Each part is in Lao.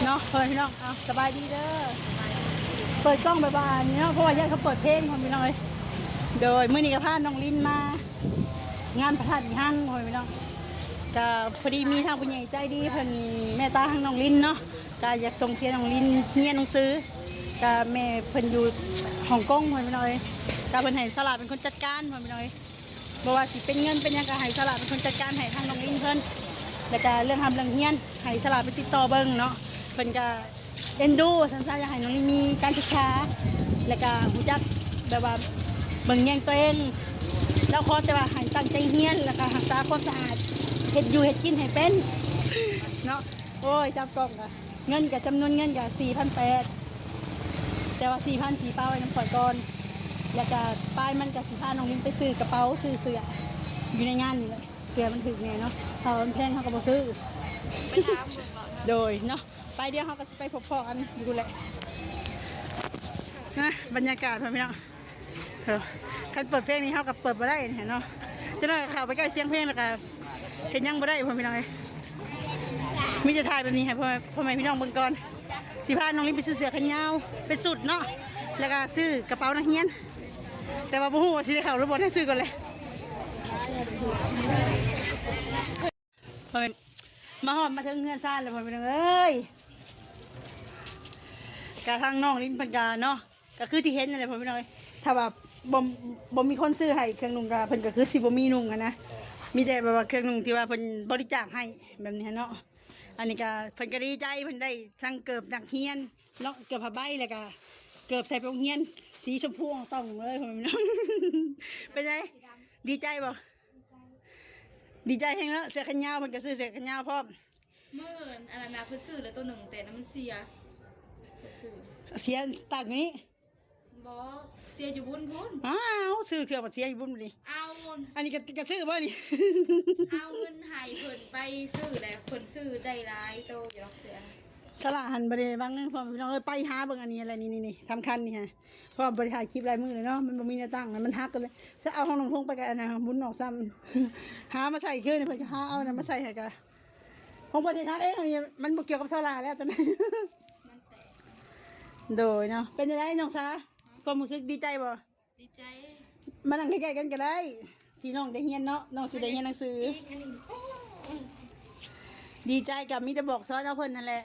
ເນາະ ພໍ່ແມ່ພີ່ນ້ອງ. ເອົາ ສະບາຍດີເດີ ເປີດກ້ອງບາຍໆນີ້ເນາະ ເພາະວ່າຢ້ານເຂົາເປີດເພງ ພໍ່ແມ່ພີ່ນ້ອງເອີຍ. ໂດຍ ມື້ນີ້ກໍພານ້ອງລິນມາງານພະທາດອີຮັງ ພໍ່ແມ່ພີ່ນ້ອງ. ກໍພໍດີມີທາງຜູ້ໃຫຍ່ໃຈດີເພິ່ນເມດຕາທາງນ້ອງລິນເນາະ ກໍຢາກສົ່ງເສຍນ້ອງລິນຮຽນໜັງສື. ກໍແມ່ເພິ່ນຢູ່ຮົອງກົງ ພໍ່ແມ່ພີ່ນ້ອງເອີຍ. ກໍເພິ່ນໃຫ້ສາລາເປັນຄົນຈັດການ ພໍ່ແມ່ພີ່ນ້ອງເອີຍ. ບໍ່ວ່າຊິເປັນເງິນເປັນຫຍັງກໍໃຫ້ສາລາເປັນຄົນຈັດການໃຫ້ທາງນ້ອງລິນເພິ່ນ ແລ້ວກໍເລື່ອງຮ່ຳເລື່ອງຮຽນໃຫ້ສາລາໄປຕິດຕໍ່ເບິ່ງເນາະ. ເພິ່ນກໍເອັນດູວ່າຊັ້ນຊະ ຢາກໃຫ້ນ້ອງລິນມີການສຶກສາ ແລ້ວກໍຮູ້ຈັກແບບວ່າເບິ່ງແຍງຕົວເອງ. ລາວຂໍແຕ່ວ່າໃຫ້ຕັ້ງໃຈຮຽນ ແລ້ວກໍຮັກສາຄວາມສະອາດ ເຮັດຢູ່ເຮັດກິນໃຫ້ເປັນເນາະ. ໂອ້ຍ ຈັບກ້ອງກະ ເງິນກະ ຈຳນວນເງິນກະສີ່ພັນແປດ ແຕ່ວ່າສີ່ພັນ ສີ່ປະໄວ້ນຳຂ້ອຍກ່ອນ ແລ້ວກະປາຍມັນກະຊິພານ້ອງລິນໄປຊື້ກະເປົາ ຊື້ເສື້ອຢູ່ໃນງານນີ້ແຫຼະ ເພື່ອມັນຖືກແດ່ເນາະ. ຖ້າວ່າມັນແພງເຮົາກະບໍ່ຊື້ ໄປຖາມເບິ່ງກ່ອນເນາະ. ໂດຍເນາະ ໄປ ດຽວເຮົາກະຊິໄປພໍ້ກັນຢູ່ພຸ້ນແຫຼະນະ. ບັນຍາກາດ ພໍ່ແມ່ພີ່ນ້ອງ ເອີ ຄັນເປີດເພງນີ້ເຮົາກໍເປີດບໍ່ໄດ້ຫັ້ນແຫຼະເນາະ. ຈັກໜ້ອຍກໍເຂົ້າໄປໃກ້ສຽງເພງ ແລ້ວກໍເຮັດຫຍັງບໍ່ໄດ້ ພໍ່ແມ່ພີ່ນ້ອງເອີຍ. ມີແຕ່ຖ່າຍແບບນີ້ໃຫ້ພໍ່ ພໍ່ແມ່ພີ່ນ້ອງເບິ່ງກ່ອນ. ຊິພານ້ອງລິນໄປຊື້ເສື້ອແຂນຍາວເປັນຊຸດເນາະ ແລ້ວກໍຊື້ກະເປົານັກຮຽນ ແຕ່ວ່າບໍ່ຮູ້ວ່າຊິໄດ້ເຂົ້າຫຼືບໍ່ ໄດ້ຊື້ກ່ອນແຫຼະ. ມາຮອດມາເຖິງເຮືອນຊານແລ້ວ ພໍ່ແມ່ພີ່ນ້ອງເອີຍ. ກະທາງນ້ອງລິນເພິ່ນກະເນາະ ກະຄືທີ່ເຫັນນັ້ນແຫຼະ ພໍ່ແມ່ພີ່ນ້ອງເອີຍ. ຖ້າວ່າບໍ່ ບໍ່ມີຄົນຊື້ໃຫ້ເຄື່ອງນຸ່ງກະ ເພິ່ນກະຄືຊິບໍ່ມີນຸ່ງຫັ້ນນະ ມີແຕ່ແບບວ່າເຄື່ອງນຸ່ງທີ່ວ່າເພິ່ນບໍລິຈາກໃຫ້ແບບນີ້ຫັ້ນເນາະ. ອັນນີ້ກະເພິ່ນກະດີໃຈ ເພິ່ນໄດ້ທັງເກີບນັກຮຽນ ເນາະ ເກີບຜ້າໃບ ແລ້ວກະເກີບໃສ່ໄປໂຮງຮຽນ ສີຊົມພູອ່ອງຕ່ອງເລີຍ ພໍ່ແມ່ພີ່ນ້ອງ. ເປັນໃດ ດີໃຈບໍ່? ດີໃຈແຮງເນາະ. ເສື້ອແຂນຍາວ ເພິ່ນກະຊື້ເສື້ອແຂນຍາວພ້ອມ. ມື້ອັນນັ້ນນະ ເພິ່ນຊື້ແລ້ວໂຕໜຶ່ງ ແຕ່ນັ້ນມັນເສຍ ເພິ່ນຊື້ ເສຍຕາກຢູ່ນີ້. ບໍ່ ເສຍຢູ່ບຸນພຸ້ນ. ອ້າວ ຊື້ເຄື່ອງມາເສຍຢູ່ບຸນນີ້. ເອົາ ອັນນີ້ກະ ກະຊື້ບໍ່ນີ້? ເອົາເງິນໃຫ້ເພິ່ນໄປຊື້ແຫຼະ ເພິ່ນຊື້ໄດ້ຫຼາຍໂຕຢູ່ດອກເສື້ອ. ສາລາຫັ້ນບໍ່ໄດ້ຫວັງເງິນ ພໍ່ແມ່ພີ່ນ້ອງເອີຍ. ໄປຫາເບິ່ງອັນນີ້ແຫຼະ ນີ້ໆໆ ສຳຄັນນີ້ຮະ ເພາະວ່າບໍ່ໄດ້ຖ່າຍຄລິບຫຼາຍມື້ແລ້ວເນາະ ມັນບໍ່ມີແນວຕັ້ງ ມັນຫັກກັນເລີຍ. ຖ້າເອົາຂອງນ້ອງທົງໄປກະອັນນັ້ນ ບຸນອອກຊ້ຳ ຫາມາໃສ່ຄືນ ເພິ່ນກະຫາເອົາອັນນັ້ນມາໃສ່ໃຫ້ກະ ຂອງເພິ່ນເຮັດຮັກເອງ ອັນນີ້ມັນບໍ່ກ່ຽວກັບສາລາແລ້ວຕອນນີ້. ໂດຍເນາະ ເປັນຈັ່ງໃດນ້ອງສາ ຄວາມຮູ້ສຶກດີໃຈບໍ່? ດີໃຈ. ມານັ່ງໃກ້ໆກັນກະໄດ້ ທີ່ນ້ອງໄດ້ຮຽນເນາະ ນ້ອງຊິໄດ້ຮຽນໜັງສື. ດີໃຈກະມີແຕ່ບອກສອນເອົາເພິ່ນຫັ້ນແຫຼະ.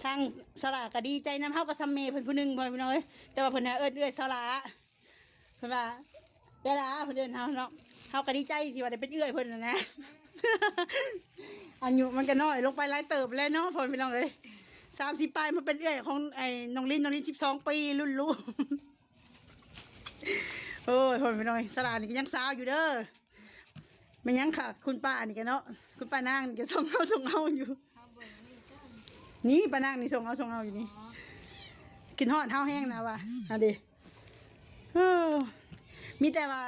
ທາງສາລາກະດີໃຈນຳ ເຮົາກະສ່ຳແມ່ເພິ່ນຜູ້ໜຶ່ງ ພໍ່ແມ່ພີ່ນ້ອງເອີຍ. ແຕ່ວ່າເພິ່ນຫາເອີ້ນເອື້ອຍສາລາ ເພິ່ນວ່າເອື້ອຍຫຼ້າ ເພິ່ນເອີ້ນເຮົາເນາະ. ເຮົາກໍດີໃຈທີ່ວ່າໄດ້ເປັນເອື້ອຍເພິ່ນຫັ້ນນະ. ອາຍຸມັນກໍນ້ອຍລົງໄປຫຼາຍເຕີບແລ້ວເນາະ ພໍ່ແມ່ພີ່ນ້ອງເອີຍ. ສາມສິບປາຍມາເປັນເອື້ອຍຂອງໄອ້ນ້ອງລິນ ນ້ອງລິນສິບສອງປີ ລຸ້ນລູກ. ໂອ້ຍ ພໍ່ແມ່ພີ່ນ້ອງເອີຍ ສາລານີ້ກໍຍັງສາວຢູ່ເດີ. ແມ່ນຫຍັງຄະ ຄຸນປ້ານີ້ກະເນາະ ຄຸນປ້ານາງນີ້ກະສົ່ງເອົາ ສົ່ງເອົາຢູ່. ນີ້ປ້ານາງນີ້ສົ່ງເອົາ ສົ່ງເອົາຢູ່ນີ້. ອໍ ຄິດຮອດເຮົາແຮງນະວ່າ ອັນເດ ເອີ ມີແຕ່ວ່າ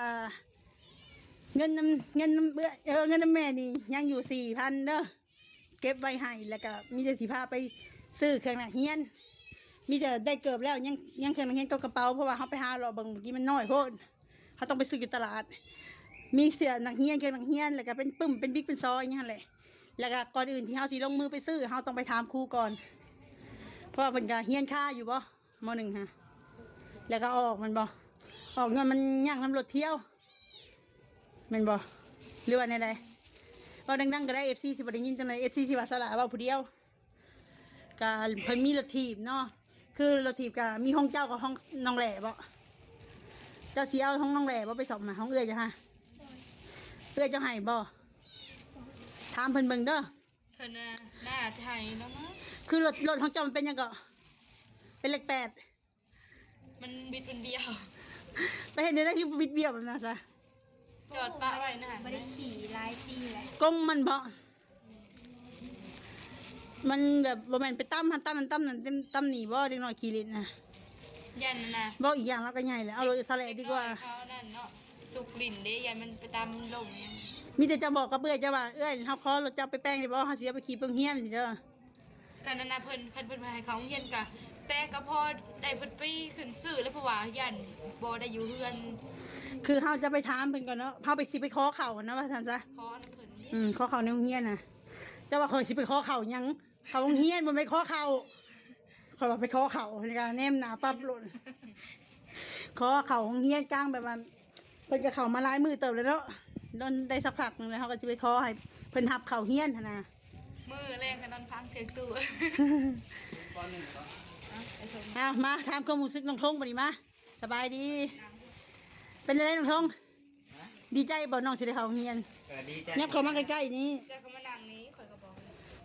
ເງິນນຳ ເງິນນຳເອື້ອຍ ເອີ ເງິນນຳແມ່ນີ້ຍັງຢູ່ສີ່ພັນເດີ ເກັບໄວ້ໃຫ້ ແລ້ວກະມີແຕ່ຊິພາໄປຊື້ເຄື່ອງນັກຮຽນ. ມີແຕ່ໄດ້ເກີບແລ້ວ ຍັງ ຍັງເຄື່ອງນັກຮຽນກັບກະເປົາ ເພາະວ່າເຮົາໄປຫາເລາະເບິ່ງເມື່ອກີ້ມັນນ້ອຍໂພດ. ເຮົາຕ້ອງໄປຊື້ຢູ່ຕະຫຼາດ ມີເສື້ອນັກຮຽນ ເຄື່ອງນັກຮຽນ ແລ້ວກະເປັນປຶ້ມ ເປັນບິກ ເປັນຊໍ ອີ່ຫຍັງຫັ້ນແຫຼະ. ແລ້ວກະກ່ອນອື່ນທີ່ເຮົາຊິລົງມືໄປຊື້ ເຮົາຕ້ອງໄປຖາມຄູກ່ອນ ເພາະວ່າເພິ່ນກະຮຽນຄາຢູ່ບໍ ມໍໜຶ່ງຫັ້ນ ແລ້ວກະອອອກແມ່ນບໍ? ອອກຍ້ອນມັນຍາກນຳລົດທ່ຽວແມ່ນບໍ ຫຼືວ່າແນວໃດ? ເວົ້າດັງໆກະໄດ້ ເອັຟຊີຊິບໍ່ໄດ້ຍິນ. ຈັ່ງໃດ ເອັຟຊີຊິວ່າສາລາເວົ້າຜູ້ດຽວ. ກະເພິ່ນມີລົດຖີບເນາະ ຄືລົດຖີບກະມີຂອງເຈົ້າກັບຂອງນ້ອງແຫຼບໍ? ເຈົ້າຊິເອົາຂອງນ້ອງແຫຼບໍໄປສ້ອມນະ ຂອງເອື້ອຍເຈົ້າຫາ? ເອື້ອຍເຈົ້າໃຫ້ບໍ? ຖາມເພິ່ນເບິ່ງເດີ. ເພິ່ນນະ ໜ້າຈະໃຫ້ແລ້ວເນາະ. ຄືລົດ ລົດຂອງເຈົ້າມັນເປັນຫຍັງເກາະ? ເປັນເລກແປດ. ມັນບິດມັນບ້ຽວ. ໄປເຮັດແນວໃດຄືບິດບ້ຽວແບບນັ້ນຊະ? ຈອດປະໄວ້ນະ ບໍ່ໄດ້ຂີ່ຫຼາຍປີແລ້ວ. ກົງມັນບໍ? ມັນແບບບໍ່ແມ່ນໄປຕຳຫັ້ນຕຳນັ້ນຕຳນັ້ນຕຳນີ້ບໍ? ເດັກນ້ອຍຂີ້ຫຼິ້ນນະ ຢ້ານນະ. ເວົ້າອີກຢ່າງລາວກໍໃຫຍ່ແລ້ວ ເອົາລົດສະແຫຼະດີກວ່າ. ເຂົານັ້ນເນາະ ສຸກຫຼິ້ນເດ້ ຢ້ານມັນໄປຕຳລົ້ມຫຍັງ. ມີແຕ່ເຈົ້າບອກກັບເອື້ອຍເຈົ້າວ່າ ເອື້ອຍ ເຮົາຂໍລົດເຈົ້າໄປແປງໄດ້ບໍ່? ເຮົາຊິເອົາໄປຂີ່ໄປໂຮງຮຽນຊີ້ເດີ. ຄັນນັ້ນນະ ເພິ່ນ ຄັນເພິ່ນວ່າໃຫ້ເຂົ້າໂຮງຮຽນກະ ແຕ່ກະພໍໄດ້ເພິ່ນປີ້ຂຶ້ນຊື້ແລ້ວ ເພາະວ່າຢ້ານບໍ່ໄດ້ຢູ່ເຮືອນ. ຄືເຮົາຈະໄປຖາມເພິ່ນກ່ອນເນາະ ເຮົາໄປ ຊິໄປຂໍເຂົ້ານະ ວ່າຊັ້ນຊະ. ຂໍນຳເພິ່ນ ອືມ ຂໍເຂົ້າໃນໂຮງຮຽນນະ. ເຈົ້າວ່າຂ້ອຍຊິໄປຂໍເຂົ້າຫຍັງ? ເຂົ້າໂຮງຮຽນ ບໍ່ແມ່ນຂໍເຂົ້າ ຂ້ອຍວ່າໄປຂໍເຂົ້າ ແລ້ວກໍແນມໜ້າປັບໂລດ ຂໍເຂົ້າໂຮງຮຽນກາງ ແບບວ່າ ເພິ່ນກໍເຂົ້າມາຫຼາຍມື້ເຕີບແລ້ວເນາະ ດົນໄດ້ສັກພັກໜຶ່ງແລ້ວ ເຮົາກໍຊິໄປຂໍໃຫ້ເພິ່ນຮັບເຂົ້າຮຽນຫັ້ນນະ. ມື້ແລງກໍນອນຟັງສຽງຕູ້. ເອົາ ມາຖາມຄວາມຮູ້ສຶກນ້ອງທົງບັດນີ້ມາ. ສະບາຍດີ. ເປັນຈັ່ງໃດນ້ອງທົງ? ດີໃຈບໍ່ ນ້ອງຊິໄດ້ເຂົ້າໂຮງຮຽນ? ເອີ ດີໃຈ. ຫຍັບເຂົ້າມາໃກ້ໆນີ້ ເຈົ້າເຂົ້າມານັ່ງນີ້ ຂ້ອຍກໍບອກ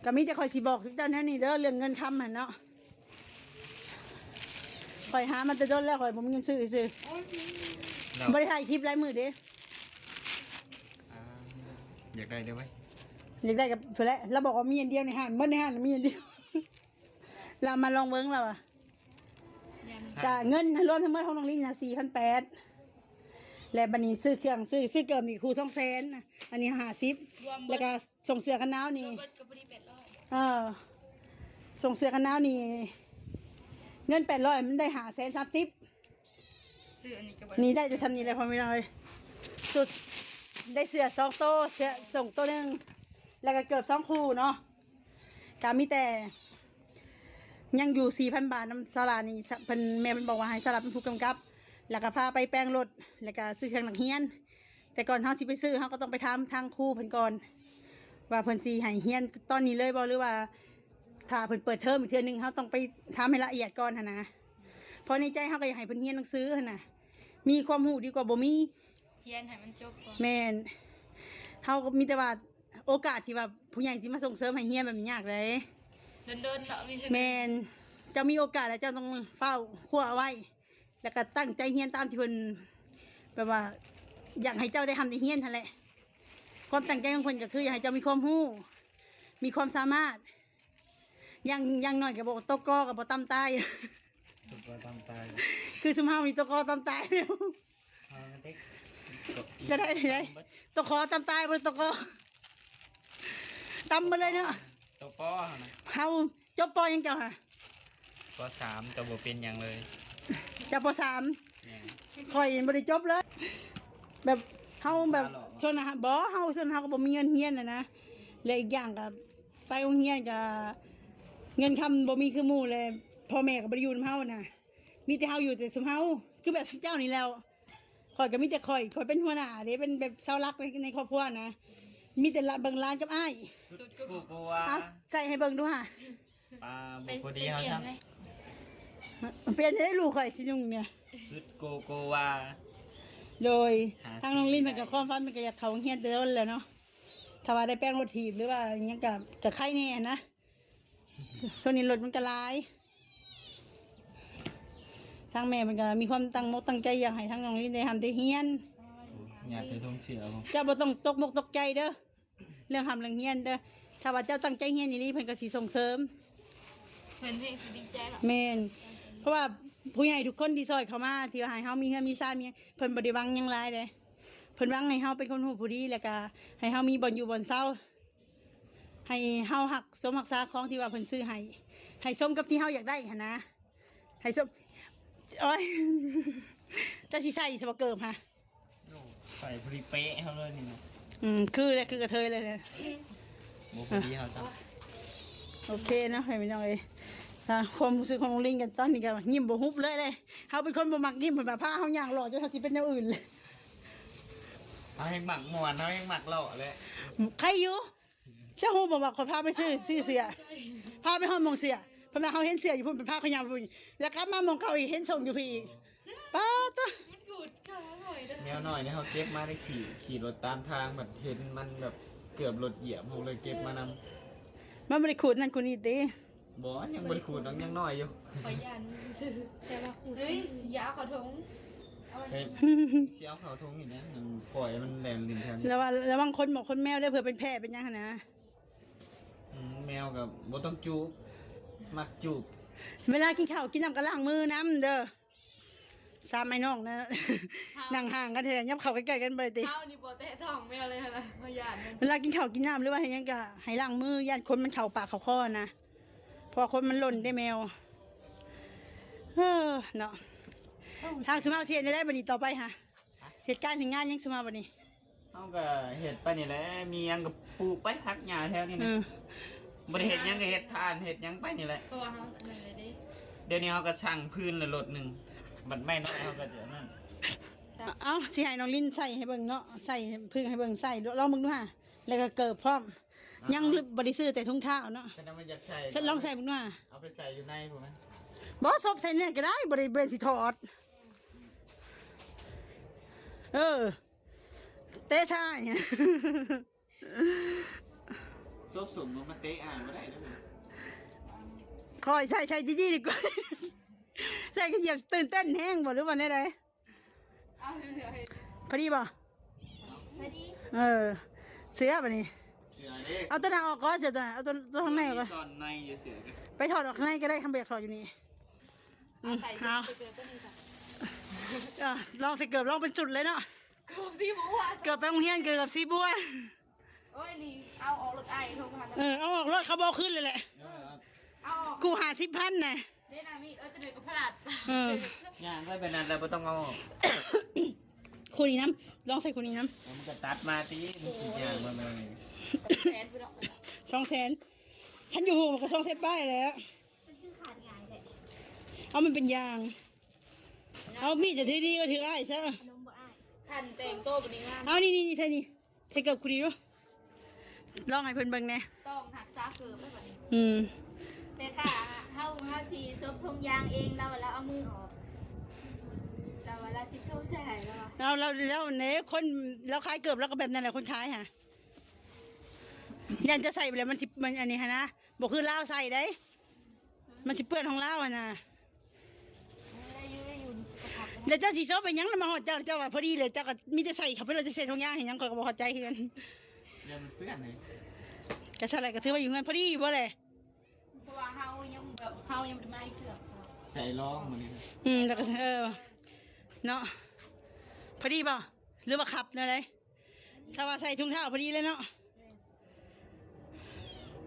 ກໍມີແຕ່ຂ້ອຍຊິບອກເຈົ້າແນວນີ້ເດີ ເລື່ອງເງິນຄຳຫັ້ນເນາະ ຂ້ອຍຫາມາແຕ່ດົນແລ້ວ ຂ້ອຍບໍ່ມີເງິນຊື້ຊື່. ໂອ້ຍ ບໍ່ໄດ້ຖ່າຍຄລິບຫຼາຍມື້ເດ້. ອ່າ ຢາກໄດ້ເດີເວີຍ ຢາກໄດ້ກໍພຸ້ນແຫຼະ. ລາວບອກວ່າມີອັນດຽວໃນຮ້ານ ໝົດໃນຮ້ານມີອັນດຽວ ລາວມາລອງເບິ່ງລາວວ່າ ກະເງິນລວມທັງໝົດຂອງນ້ອງລິນນະ ສີ່ພັນແປດ ແລະ ບັດນີ້ຊື້ເຄື່ອງ ຊື້ ຊື້ເກີບນີ້ຄູ່ສອງແສນ ອັນນີ້ຫ້າສິບ ລວມເບິດ ແລ້ວກະ ສົ່ງເສື້ອກັນໜາວນີ້ ລວມເບິດກໍພໍດີແປດຮ້ອຍ. ເອີ ສົ່ງເສື້ອກັນໜາວນີ້ ເງິນແປດຮ້ອຍ ມັນໄດ້ຫ້າແສນສາມສິບ. ຊື້ອັນນີ້ກໍບໍ່ໄດ້ ນີ້ໄດ້ແຕ່ຊ່ຳນີ້ແຫຼະ ພໍ່ແມ່ພີ່ນ້ອງເອີຍ. ຊຸດ ໄດ້ເສື້ອສອງໂຕ ເສື້ອສົ່ງໂຕໜຶ່ງ ແລ້ວກໍເກີບສອງຄູ່ເນາະ. ກໍມີແຕ່ຍັງຢູ່ສີ່ພັນບາດນຳສາວຫຼ້ານີ້ ເພິ່ນ ແມ່ເພິ່ນບອກວ່າໃຫ້ສາວຫຼ້າເປັນຜູ້ກຳກັບ ແລ້ວກໍພາໄປແປງລົດ ແລ້ວກໍຊື້ເຄື່ອງນັກຮຽນ. ແຕ່ກ່ອນເຮົາຊິໄປຊື້ ເຮົາກໍຕ້ອງໄປຖາມທາງຄູເພິ່ນກ່ອນ ວ່າເພິ່ນຊິໃຫ້ຮຽນຕອນນີ້ເລີຍບໍ່ ຫຼືວ່າຖ້າເພິ່ນເປີດເທີມອີກເທື່ອໜຶ່ງ ເຮົາຕ້ອງໄປຖາມໃຫ້ລະອຽດກ່ອນຫັ້ນນະ. ເພາະໃນໃຈເຮົາກໍຢາກໃຫ້ເພິ່ນຮຽນໜັງສືຫັ້ນນະ ມີຄວາມຮູ້ດີກວ່າບໍ່ມີ ຮຽນໃຫ້ມັນຈົບກ່ອນ. ແມ່ນ ເຮົາກໍມີແຕ່ວ່າໂອກາດທີ່ວ່າຜູ້ໃຫຍ່ຊິມາສົ່ງເສີມໃຫ້ຮຽນແບບນີ້ຍາກເດ້ ດົນໆເນາະ ມີເທື່ອໜຶ່ງ. ແມ່ນ ເຈົ້າມີໂອກາດແລ້ວເຈົ້າຕ້ອງຟ້າວຄວ້າເອົາໄວ້ ແລ້ວກໍຕັ້ງໃຈຮຽນຕາມທີ່ເພິ່ນ ແບບວ່າ ຢາກໃຫ້ເຈົ້າໄດ້ຮ່ຳໄດ້ຮຽນຫັ້ນແຫຼະ. ຄວາມຕັ້ງໃຈຂອງເພິ່ນກໍຄືຢາກໃຫ້ເຈົ້າມີຄວາມຮູ້ ມີຄວາມສາມາດ ຢ່າງ ຢ່າງໜ້ອຍກໍບໍ່ຕົກກໍ ກໍບໍ່ຕຳຕາຍ ຕົກກໍຕຳຕາຍ ຄືຊຸມເຮົານີ້ຕົກກໍຕຳຕາຍແລ້ວ. ເອົາເດັກ ຈະໄດ້ ໄດ້ ຕົກກໍຕຳຕາຍ ບໍ່ຕົກກໍຕຳໝົດເລີຍເນາະ. ຕົກປໍຫັ້ນນະ ເຮົາຈົບປໍຫຍັງເຈົ້າຫະ? ປໍສາມ ກໍບໍ່ເປັນຫຍັງເລີຍ. ເຈົ້າປໍສາມ? ແມ່ນ. ຂ້ອຍບໍ່ໄດ້ຈົບເລີຍ ແບບເຮົາແບບ ສ່ວນນະ ບໍ່ ເຮົາ ສ່ວນເຮົາກໍບໍ່ມີເງິນຮຽນນະນະ ແລະ ອີກຢ່າງກໍໄປໂຮງຮຽນກໍເງິນຄຳບໍ່ມີຄືໝູ່ ແລະ ພໍ່ແມ່ກໍບໍ່ໄດ້ຢູ່ນຳເຮົານະ ມີແຕ່ເຮົາຢູ່ແຕ່ຊຸມເຮົາ ຄືແບບເຈົ້ານີ້ແລ້ວ. ຂ້ອຍກໍມີແຕ່ຂ້ອຍ ຂ້ອຍເປັນຫົວໜ້າເດ້ ເປັນແບບເສົາຫຼັກໃນ ໃນຄອບຄົວນະ ມີແຕ່ເບິ່ງຫຼານກັບອ້າຍ. ຊຸດໂກໂກວາ ເອົາໃສ່ໃຫ້ເບິ່ງດູຫາ. ອ່າ ບໍ່ພໍດີເຮົາຊ້ຳ ປ່ຽນໃຫ້ລູກຂ້ອຍຊິນຸ່ງນີ້ ຊຸດໂກໂກວາ. ໂດຍ ທາງນ້ອງລິນເພິ່ນກໍຄວາມຝັນເພິ່ນກໍຢາກເຂົ້າໂຮງຮຽນແຕ່ດົນແລ້ວເນາະ ຖ້າວ່າໄດ້ແປງລົດຖີບ ຫຼືວ່າຫຍັງກໍ ກໍໄຄແດ່ນະ. ຊ່ວງນີ້ລົດມັນກໍຫຼາຍ ທາງແມ່ເພິ່ນກໍມີຄວາມຕັ້ງມົກຕັ້ງໃຈ ຢາກໃຫ້ທາງນ້ອງລິນໄດ້ຮ່ຳໄດ້ຮຽນ. ຍາດແຕ່ຖົງເສື້ອ ເຈົ້າບໍ່ຕ້ອງຕົກມົກຕົກໃຈເດີ ເລື່ອງຮ່ຳເລື່ອງຮຽນເດີ. ຖ້າວ່າເຈົ້າຕັ້ງໃຈຮຽນອີ່ຫຼີ ເພິ່ນກໍຊິສົ່ງເສີມ ເພິ່ນແຮງຊິດີໃຈເນາະ. ແມ່ນ ເພາະວ່າຜູ້ໃຫຍ່ທຸກຄົນທີ່ຊ່ອຍເຂົ້າມາ ທີ່ວ່າໃຫ້ເຮົາມີເຮືອນມີຊານ ມີ ເພິ່ນບໍ່ໄດ້ຫວັງຫຍັງຫຼາຍເດ້ ເພິ່ນຫວັງໃຫ້ເຮົາເປັນຄົນຮູ້ຜູ້ດີ ແລ້ວກໍໃຫ້ເຮົາມີບ່ອນຢູ່ບ່ອນເຊົາ ໃຫ້ເຮົາຮັກສົມຮັກສາຂອງທີ່ວ່າເພິ່ນຊື້ໃຫ້ ໃຫ້ສົມກັບທີ່ເຮົາຢາກໄດ້ຫັ້ນນະ ໃຫ້ສົມ ໂອ້ຍ ເຈົ້າຊິໃສ່ຊະບໍ່ເກີບຫະ? ໂອ້ ໃສ່ພໍດີເປະເຮົາເລີຍນີ້ນະ. ອືມ ຄືແຫຼະ ຄືກະເທີຍເລີຍນະ ບໍ່ພໍດີເຮົາຊ້ຳ. ໂອເຄເນາະ ໃຫ້ພີ່ນ້ອງເອີຍ ຄວາມຮູ້ສຶກຂອງນ້ອງລິນກັນຕອນນີ້ກໍຍິ້ມບໍ່ຫຸບເລີຍເລີຍ. ເຮົາເປັນຄົນບໍ່ມັກຍິ້ມ ເພິ່ນວ່າພາເຮົາຍ່າງເລາະ ຈົນເຮົາຊິເປັນແນວອື່ນເລີຍ. ເຮົາແຮ່ງມັກມ່ວນ ເຮົາແຮ່ງມັກເລາະແຫຼະ ໃຄຢູ່. ເຈົ້າຮູ້ບໍ່ວ່າຂ້ອຍພາໄປຊື້ ຊື້ເສື້ອ ພາໄປຮອດໝ່ອງເສື້ອ ເພິ່ນວ່າເຮົາເຫັນເສື້ອຢູ່ພຸ້ນ ເພິ່ນພາຂ້ອຍຍ່າງໄປພຸ້ນ ແລ້ວກັບມາໝ່ອງເກົ່າອີກ ເຫັນສົ່ງຢູ່ພີ້ອີກ. ປ້າດຕາ ມັນກູດເຂົ້າມາຫອຍເດີ ແນວນ້ອຍນີ້ເຮົາເກັບມາໄດ້ຂີ່ ຂີ່ລົດຕາມທາງ ບັດເຫັນມັນແບບເກືອບລົດຢຽບ ເຮົາເລີຍເກັບມານຳ. ມັນບໍ່ໄດ້ຂູດນັ້ນຂູດນີ້ຕິ? ບໍ່ ຍັງບໍ່ໄດ້ຂູດດອກ ຍັງນ້ອຍຢູ່. ຂ້ອຍຢ້ານມັນຊື່ ແຕ່ວ່າຂູດ ເຮີ້ຍ ຢ່າເອົາເຂົ້າຖົງ ເອົາໄວ້ ເຮີ້ຍ ຊິເອົາເຂົ້າຖົງນີ້ນະ ມັນປ່ອຍໃຫ້ມັນແລ່ນຫຼິ້ນແຖວນີ້. ລະວັງ ລະວັງຄົນໝົກຄົນແມວເດີ ເຜື່ອເປັນແພ້ເປັນຫຍັງຫັ້ນນະ. ອືມ ແມວກໍບໍ່ຕ້ອງຈູບ ມັກຈູບ. ເວລາກິນເຂົ້າກິນນ້ຳກໍລ້າງມືນຳເດີ. ສາມອ້າຍນ້ອງນະ ເຮົາ ນັ່ງຫ່າງກັນແທ້ ຫຍັບເຂົ້າໃກ້ໆກັນບໍ່ໄດ້ຕິ? ເຮົານີ້ບໍ່ແຕະທ້ອງແມວເລີຍຫັ້ນນະ ເຮົາຢ້ານມັນ. ເວລາກິນເຂົ້າກິນນ້ຳ ຫຼືວ່າເຮັດຫຍັງກໍໃຫ້ລ້າງມື ຢ້ານຂົນມັນເຂົ້າປາກເຂົ້າຄໍນະ ເພາະວ່າຂົນມັນຫຼົ່ນເດ້ແມວ. ເອີ ເນາະ ທາງຊຸມເຮົາຊິເຮັດແນວໃດບັດນີ້ຕໍ່ໄປຫະ? ເຮັດການເຮັດງານຫຍັງຊຸມເຮົາບັດນີ້? ເຮົາກໍເຮັດໄປນີ້ແຫຼະ ມີຫຍັງກໍປູກໄປ ຜັກຫຍ້າແຖວນີ້ນະ. ເອີ ບໍ່ໄດ້ເຮັດຫຍັງກໍເຮັດທານເຮັດຫຍັງໄປນີ້ແຫຼະ ເພາະວ່າເຮົາອັນນັ້ນແຫຼະເດ້ ດຽວນີ້ເຮົາກໍຊ່າງພື້ນລະລົດໜຶ່ງ ບັດໄມ້ນ້ອຍເຮົາກໍຈະນັ້ນ ເອົາ ຊິໃຫ້ນ້ອງລິນໃສ່ໃຫ້ເບິ່ງເນາະ ໃສ່ໃຫ້ເພິ່ງໃຫ້ເບິ່ງ ໃສ່ລອງເບິ່ງດູຫາ ແລ້ວກໍເກີບພ້ອມ ຍັງບໍ່ໄດ້ຊື້ແຕ່ຖົງເທົ້າເນາະ ຄັນວ່າຢາກໃສ່ ລອງໃສ່ເບິ່ງດູຫາ ເອົາໄປໃສ່ຢູ່ໃນພຸ້ນນະ ບໍ່ ສົບໃສ່ນີ້ກໍໄດ້ ບໍ່ໄດ້ເປັນຊິຖອດ ເອີ ເຕະຊ້າຍ. ສົບສົມມັນມາເຕະອ້າຍບໍ່ໄດ້ເດີ ຂ້ອຍໃສ່ ໃສ່ດີໆດີກວ່າ ໃສ່ກະຢຽບຕື່ນເຕັ້ນແຮງບໍ່ ຫຼືວ່າແນວໃດ? ເອົາເລື້ອຍໆ ພໍດີບໍ່? ພໍດີ ເອີ ເສືອບາດນີ້ ເສືອເດ້ ເອົາຕົວນັ້ນອອກກ່ອນ ເສືອຕົວນັ້ນ ເອົາຕົວ ຕົວຂ້າງໃນອອກກ່ອນ ມີຊ່ອນໃນຢູ່ເສືອ ໄປຖອດອອກຂ້າງໃນກໍໄດ້ ຄັນບໍ່ຢາກຖອດຢູ່ນີ້ ອືມ ເອົາໃສ່ເກີບ ເອົາ ເກີບຕົວນີ້ ເອີ ລອງໃສ່ເກີບ ລອງເປັນຊຸດເລີຍເນາະ ເກີບສີບົວ ເກີບໄປໂຮງຮຽນ ເກີບສີບົວ ໂອ້ຍ ນີ້ເອົາອອກລົດອ້າຍໂທມາ ເອີ ເອົາອອກລົດ ເຂົາບໍ່ຄືນເລີຍແຫຼະ ເອີ ເອົາອອກ ຄູ່ຫ້າສິບພັນນະ ເດ້ນະມີ ເອີ ຕົວນີ້ກໍພະລາດ ເອີ ຍ່າງໄປແບບນັ້ນແລ້ວບໍ່ຕ້ອງເອົາອອກ ຄູ່ນີ້ນຳ ລອງໃສ່ຄູ່ນີ້ນຳ ມັນກໍຕັດມາຕິ ມັນຊິຍ່າງມາແມ່ນ ສອງແສນພຸ້ນເນາະ ສອງແສນ ຄັນຢູ່ໂຮງມັນກໍສອງແສນປາຍແຫຼະ ມັນຄືຂາດງ່າຍແທ້ ເອົາມັນເປັນຢ່າງ ເອົາມີດຈະຖືດີກວ່າຖືອ້າຍຊະ ຂະໜົມບໍ່ອ້າຍ ຄັນແຕ່ງໂຕບໍ່ນີ້ງາມ ເອົານີ້ໆໆ ໃສ່ນີ້ ໃສ່ເກີບກູດີດູ ລອງໃຫ້ເພິ່ນເບິ່ງແດ່ ຕ້ອງຮັກສາເກີບແລ້ວບັດນີ້ ອືມ ແຕ່ຖ້າເຮົາ ເຮົາຊິສົບຖົງຢາງເອງ ລາວວ່າລາວເອົາມືອອກ ລາວວ່າລາວຊິໂຊໃສ່ໃຫ້ ລາວວ່າ ເອົາ ລາວ ລາວເນ ຄົນລາວຂາຍເກີບລາວກໍແບບນັ້ນແຫຼະ ຄົນຂາຍຫາ ຢ້ານເຈົ້າໃສ່ໄປແລ້ວມັນຊິ ມັນອັນນີ້ຫັ້ນນະ ບໍ່ຄືລາວໃສ່ໃດ ມັນຊິເປື້ອນຂອງລາວຫັ້ນນະ ໄດ້ຢູ່ ໄດ້ຢູ່ ແລ້ວເຈົ້າຊິໂຊໄປຫຍັງ ລະມາຮອດເຈົ້າ ເຈົ້າວ່າພໍດີເລີຍ ເຈົ້າກໍມີແຕ່ໃສ່ເຂົ້າໄປໂລດ ຈະໃສ່ຖົງຢາງໃຫ້ຫຍັງ ຂ້ອຍກໍບໍ່ເຂົ້າໃຈຄືກັນ ຢ້ານມັນເປື້ອນເລີຍ ກະຊັ້ນແຫຼະ ກະຖືວ່າຢູ່ເຮືອນພໍດີຢູ່ບໍ່ແຫຼະ ເພາະວ່າເຮົາຍັງແບບ ເຮົາຍັງບໍ່ໄດ້ມາອີກເທື່ອ ໃສ່ລອງມື້ນີ້ ອືມ ແລ້ວກໍ ເອີ ເນາະ ພໍດີບໍ່ ຫຼືວ່າຂັບແນວໃດ? ຖ້າວ່າໃສ່ຖົງເທົ້າພໍດີເລີຍເນາະ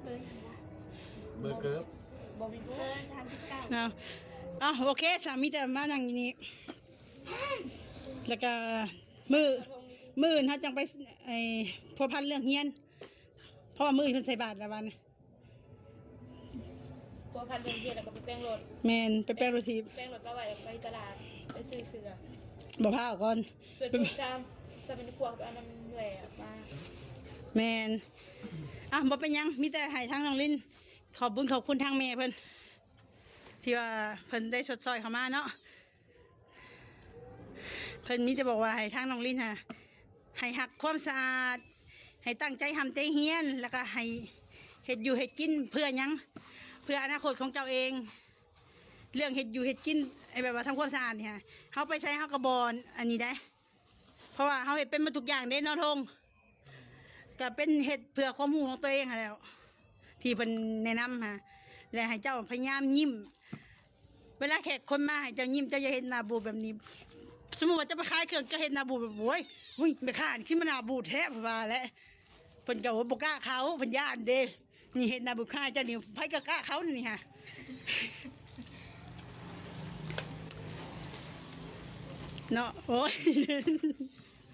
ເບີຫຍັງວະ? ເບີເກີບ ບໍ່ມີ ເບີສາມສິບເກົ້າ ເອົາ ເອົາ ໂອເຄສາ ມີແຕ່ມານັ່ງຢູ່ນີ້ ແລ້ວກະມື້ ມື້ອື່ນເຮົາຈັ່ງໄປ ໄອ້ ພົວພັນເລື່ອງຮຽນ ເພາະວ່າມື້ອື່ນເພິ່ນໃສ່ບາດແລ້ວວັນ ພົວພັນເລື່ອງຮຽນ ແລ້ວກໍໄປແປງລົດ ແມ່ນ ໄປແປງລົດຖີບ ແປງລົດມາໄວ້ ແລ້ວໄປຕະຫຼາດ ໄປຊື້ເສື້ອ ບໍ່ພ້າວກ່ອນ ເສື້ອໂຈນສາມ ສາມເປັນພວກ ໄປເອົານຳເອື້ອຍມາ ແມ່ນ ອ່ະ ບໍ່ເປັນຫຍັງ ມີແຕ່ໃຫ້ທາງນ້ອງລິນ ຂອບບຸນຂອບຄຸນທາງແມ່ເພິ່ນ ທີ່ວ່າເພິ່ນໄດ້ຊົດຊ່ອຍເຂົ້າມາເນາະ ເພິ່ນມີແຕ່ບອກວ່າໃຫ້ທາງນ້ອງລິນຫັ້ນ ໃຫ້ຮັກຄວາມສະອາດ ໃຫ້ຕັ້ງໃຈຮ່ຳໃຈຮຽນ ແລ້ວກໍໃຫ້ເຮັດຢູ່ເຮັດກິນເພື່ອຫຍັງ? ເພື່ອອະນາຄົດຂອງເຈົ້າເອງ. ເລື່ອງເຮັດຢູ່ເຮັດກິນ ແບບວ່າທຳຄວາມສະອາດນີ້ ເຮົາໄປໃສເຮົາກໍບໍ່ອັນນີ້ໃດ ເພາະວ່າເຮົາເຮັດເປັນໝົດທຸກຢ່າງເດ້ເນາະ ທົງ. ກໍເປັນເຮັດເພື່ອຄວາມຮູ້ຂອງຕົວເອງຫັ້ນແຫຼ້ວ ທີ່ເພິ່ນແນະນຳຫາ ແລະ ໃຫ້ເຈົ້າພະຍາຍາມຍິ້ມ ເວລາແຂກຄົນມາໃຫ້ເຈົ້າຍິ້ມ ເຈົ້າຢ່າເຮັດໜ້າບູດແບບນີ້. ສົມມຸດວ່າເຈົ້າໄປຂາຍເຄື່ອງ ເຈົ້າເຮັດໜ້າບູດແບບ ໂອ້ຍ ແມ່ຄ້ານີ້ຄືມັນໜ້າບູດແທ້ ເພິ່ນວ່າແຫຼະ. ເພິ່ນກໍບໍ່ກ້າເຂົ້າ ເພິ່ນຢ້ານເດ້. ນີ້ເຮັດໜ້າບຸກຄ້າເຈົ້ານີ້ ໃຜກໍກ້າເຂົ້ານີ້ຫາ ເນາະ. ໂອ້ຍ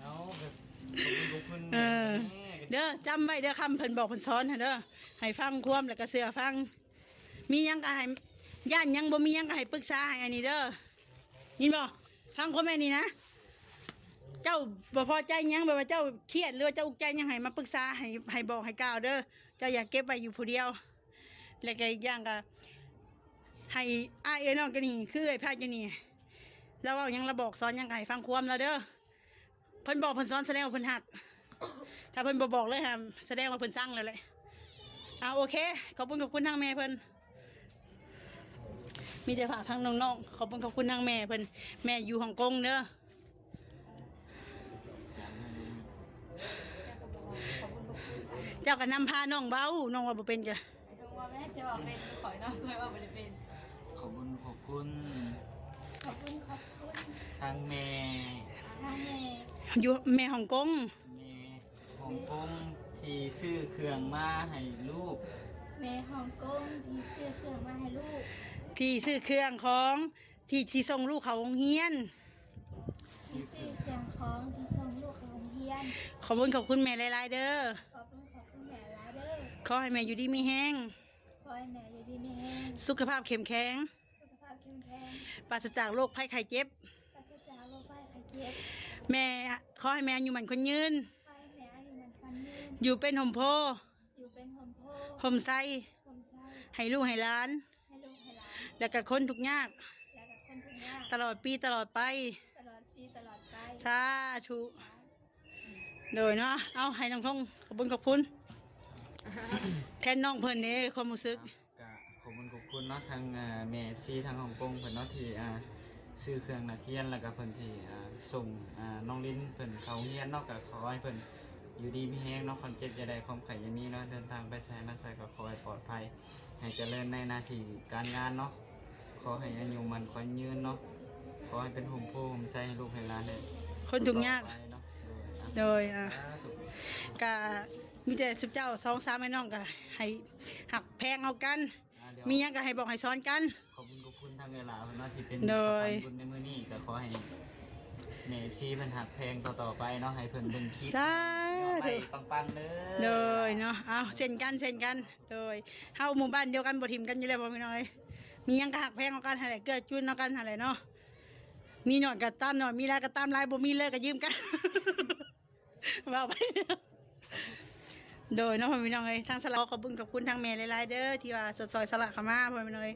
ເອົາ ເອີ ເດີ ຈຳໄວ້ເດີ ຄຳເພິ່ນບອກເພິ່ນສອນຫັ້ນເດີ ໃຫ້ຟັງຄວາມ ແລ້ວກໍເຊື່ອຟັງ. ມີຫຍັງກໍໃຫ້ ຢ້ານຫຍັງ ບໍ່ມີຫຍັງກໍໃຫ້ປຶກສາໃຫ້ອັນນີ້ເດີ ຍິນບໍ່? ຟັງຄວາມແມ່ນນີ້ນະ ເຈົ້າບໍ່ພໍໃຈຫຍັງ ແບບວ່າເຈົ້າຄຽດ ຫຼືວ່າເຈົ້າອຸກໃຈຫຍັງ ໃຫ້ມາປຶກສາ ໃຫ້ ໃຫ້ບອກໃຫ້ກ່າວເດີ. ເຈົ້າຢ່າເກັບໄວ້ຢູ່ຜູ້ດຽວ. ແລ້ວກໍອີກຢ່າງກໍໃຫ້ອ້າຍເອື້ອຍນ້ອງກັນນີ້ ຄືເອື້ອຍພາດຢູ່ນີ້ ລາວເວົ້າຫຍັງ ລາວບອກສອນຫຍັງ ກໍໃຫ້ຟັງຄວາມລາວເດີ. ເພິ່ນບອກເພິ່ນສອນ ສະແດງວ່າເພິ່ນຮັກ. ຖ້າເພິ່ນບໍ່ບອກເລີຍຫັ້ນ ສະແດງວ່າເພິ່ນຊັງແລ້ວແຫຼະ. ເອົາ ໂອເຄ ຂອບຄຸນ ຂອບຄຸນທາງແມ່ເພິ່ນ. ມີແຕ່ຝາກທາງນ້ອງໆ ຂອບຄຸນ ຂອບຄຸນທາງແມ່ເພິ່ນ. ແມ່ຢູ່ຮົງກົງເດີ. ເຈົ້າກໍນຳພານ້ອງເວົ້າ ນ້ອງເວົ້າບໍ່ເປັນກະ ເຈົ້າເວົ້າແມ່ ເຈົ້າເວົ້າເປັນ ຂ້ອຍເນາະ ຂ້ອຍເວົ້າບໍ່ໄດ້ເປັນ. ຂອບຄຸນ ຂອບຄຸນ ຂອບຄຸນ ຂອບຄຸນ ທາງແມ່ ທາງແມ່ ຢູ່ແມ່ຮົງກົງ ແມ່ຮົງກົງທີ່ຊື້ເຄື່ອງມາໃຫ້ລູກ ແມ່ຮົງກົງທີ່ຊື້ເຄື່ອງມາໃຫ້ລູກ ທີ່ຊື້ເຄື່ອງຂອງ ທີ່ ທີ່ສົ່ງລູກເຂົ້າໂຮງຮຽນ ທີ່ຊື້ເຄື່ອງຂອງທີ່ສົ່ງລູກເຂົ້າໂຮງຮຽນ. ຂອບຄຸນ ຂອບຄຸນແມ່ຫຼາຍໆເດີ. ຂອບຄຸນ ຂອບຄຸນແມ່ຫຼາຍເດີ. ຂໍໃຫ້ແມ່ຢູ່ດີມີແຮງ. ຂໍໃຫ້ແມ່ຢູ່ດີມີແຮງ ສຸຂະພາບເຂັ້ມແຂງ ສຸຂະພາບເຂັ້ມແຂງ ປາສະຈາກໂລກໄພໄຂ້ເຈັບ ປາສະຈາກໂລກໄພໄຂ້ເຈັບ ແມ່ ຂໍໃຫ້ແມ່ອາຍຸໝັ້ນຂວັນຍືນ ຂໍໃຫ້ແມ່ອາຍຸໝັ້ນຂວັນຍືນ ຢູ່ເປັນຮົ່ມໂພ ຢູ່ເປັນຮົ່ມໂພ ຮົ່ມໄຊ ຮົ່ມໄຊ ໃຫ້ລູກໃຫ້ຫຼານ ໃຫ້ລູກໃຫ້ຫຼານ ແລ້ວກະຄົນທຸກຍາກ ແລ້ວກະຄົນທຸກຍາກ ຕະຫຼອດປີຕະຫຼອດໄປ ຕະຫຼອດປີຕະຫຼອດໄປ ສາທຸ ໂດຍເນາະ ເອົາ ໃຫ້ນ້ອງທົງຂອບບຸນຂອບຄຸນ ແທນນ້ອງເພິ່ນເດ້ ຄວາມຮູ້ສຶກ. ກະຂອບຄຸນຂອບຄຸນເນາະ ທັງ ອ່າ ແມ່ເອັຟຊີທາງຮົງກົງເພິ່ນເນາະ ທີ່ ອ່າ ຊື້ເຄື່ອງນັກຮຽນ ແລ້ວກະເພິ່ນທີ່ ອ່າ ສົ່ງ ອ່າ ນ້ອງລິນເພິ່ນເຂົ້າໂຮງຮຽນເນາະ ກະຂໍໃຫ້ເພິ່ນຢູ່ດີມີແຮງເນາະ ຄວາມເຈັບຢ່າໄດ້ ຄວາມໄຂ້ຢ່າມີເນາະ ເດີນທາງໄປໃສມາໃສກະຂໍໃຫ້ປອດໄພ ໃຫ້ຈະເລີນໃນໜ້າທີ່ການງານເນາະ ຂໍໃຫ້ອາຍຸໝັ້ນຂວັນຍືນເນາະ ຂໍໃຫ້ເປັນຮົ່ມໂພຮົ່ມໄຊໃຫ້ລູກໃຫ້ຫຼານ ໃຫ້ຄົນທຸກຍາກ ໂດຍ ໂດຍ ອ່າ ສາທຸ ກະມີແຕ່ຊຸມເຈົ້າສອງສາມອ້າຍນ້ອງກະໃຫ້ຮັກແພງເຮົາກັນ ອ່າ ມີຫຍັງກະໃຫ້ບອກໃຫ້ສອນກັນ ຂອບຄຸນຂອບຄຸນທາງເອື້ອຍຫຼ້າເພິ່ນເນາະ ທີ່ເປັນ ໂດຍ ສະພານບຸນໃນມື້ນີ້ ກະຂໍໃຫ້ແມ່ເອັຟຊີເພິ່ນຮັກແພງຕໍ່ໆໄປເນາະ ໃຫ້ເພິ່ນເບິ່ງຄລິບ ສາທຸ ຍອດໄລ້ປັງໆເດີ ໂດຍເນາະ ເອົາ ເຊັ່ນກັນ ເຊັ່ນກັນ ໂດຍ ເຮົາໝູ່ບ້ານດຽວກັນບໍ່ຖິ້ມກັນຢູ່ແລ້ວ ພໍ່ແມ່ພີ່ນ້ອງເອີຍ ມີຫຍັງກະຮັກແພງເອົາກັນຫັ້ນແຫຼະ ເກື້ອຈູນເອົາກັນຫັ້ນແຫຼະເນາະ ມີໜ້ອຍກະຕາມໜ້ອຍ ມີຫຼາຍກະຕາມຫຼາຍ ບໍ່ມີເລີຍກະຢືມກັນ ເວົ້າໄປ ໂດຍເນາະ ພໍ່ແມ່ພີ່ນ້ອງເອີຍ ທາງສາລາຂໍຂອບບຸນຂອບຄຸນທາງແມ່ຫຼາຍໆເດີທີ່ວ່າຊ່ອຍສາລາເຂົ້າມາ ພໍ່ແມ່ພີ່ນ້ອງເອີຍ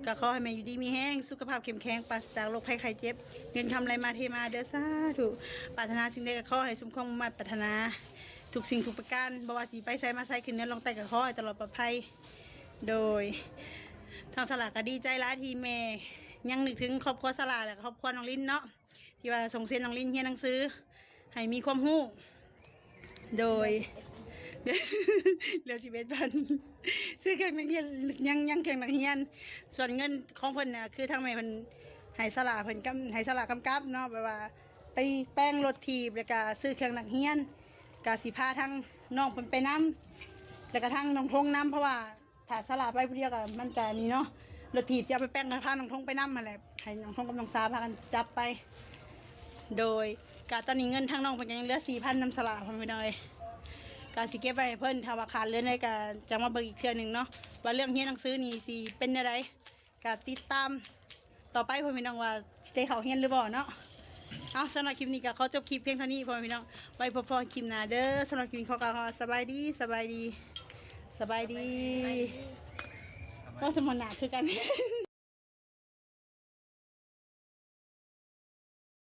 ກະຂໍໃຫ້ແມ່ຢູ່ດີມີແຮງ ສຸຂະພາບເຂັ້ມແຂງ ປາສະຈາກໂລກໄພໄຂ້ເຈັບ ເງິນຄຳໄຫຼມາເທມາເດີ ສາທຸ ປາດຖະໜາສິ່ງໃດກະຂໍໃຫ້ສົມຄວາມມຸ່ງມາດປາດຖະໜາ ທຸກສິ່ງທຸກປະການ ບໍ່ວ່າຊິໄປໃສມາໃສ ຂຶ້ນເໜືອລົງໃຕ້ ກະຂໍໃຫ້ຕະຫຼອດປອດໄພ ໂດຍ ທາງສາລາກະດີໃຈຫຼາຍທີ່ແມ່ຍັງນຶກເຖິງຄອບຄົວສາລາ ແລະ ຄອບຄົວນ້ອງລິນເນາະ ທີ່ວ່າສົ່ງເສຍນ້ອງລິນຮຽນໜັງສືໃຫ້ມີຄວາມຮູ້ ໂດຍ ເຫຼືອສິບເອັດພັນ ຊື້ເຄື່ອງນັກຮຽນ ຍັງ ຍັງເຄື່ອງນັກຮຽນ ສ່ວນເງິນຂອງເພິ່ນນະ ຄືທາງແມ່ເພິ່ນໃຫ້ສາລາເພິ່ນກຳ ໃຫ້ສາລາກຳກັບເນາະ ແບບວ່າໄປແປງລົດຖີບ ແລ້ວກະຊື້ເຄື່ອງນັກຮຽນ ກະຊິພາທາງນ້ອງເພິ່ນໄປນຳ ແລ້ວກະທາງນ້ອງທົງນຳ ເພາະວ່າ ຖ້າສາລາໄປຜູ້ດຽວກະມັນກະນີ້ເນາະ ລົດຖີບຈະເອົາໄປແປງ ກະພານ້ອງທົງໄປນຳຫັ້ນແຫຼະ ໃຫ້ນ້ອງທົງກັບນ້ອງສາພາກັນຈັບໄປ ໂດຍ ກະຕອນນີ້ເງິນທາງນ້ອງເພິ່ນກະຍັງເຫຼືອສີ່ພັນນຳສາລາ ພໍ່ແມ່ພີ່ນ້ອງເອີຍ ກະຊິເກັບໄວ້ໃຫ້ເພິ່ນ ຖ້າວ່າຂາດເຫຼືອໃດກະຈັ່ງມາເບິ່ງອີກເທື່ອໜຶ່ງເນາະ ວ່າເລື່ອງຮຽນໜັງສືນີ້ຊິເປັນແນວໃດ ກະຕິດຕາມຕໍ່ໄປ ພໍ່ແມ່ພີ່ນ້ອງ ວ່າຊິໄດ້ເຂົ້າຮຽນຫຼືບໍ່ເນາະ ເອົາ ສຳລັບຄລິບນີ້ກະຂໍຈົບຄລິບພຽງເທົ່ານີ້ ພໍ່ແມ່ພີ່ນ້ອງ ໄວ້ພົບພໍ້ຄລິບໜ້າເດີ ສຳລັບຄລິບນີ້ຂໍກ່າວຄຳວ່າ ສະບາຍດີ ສະບາຍດີ ສະບາຍດີ ສະບາຍດີ ເວົ້າສະໝອນໜ້າຄືກັນ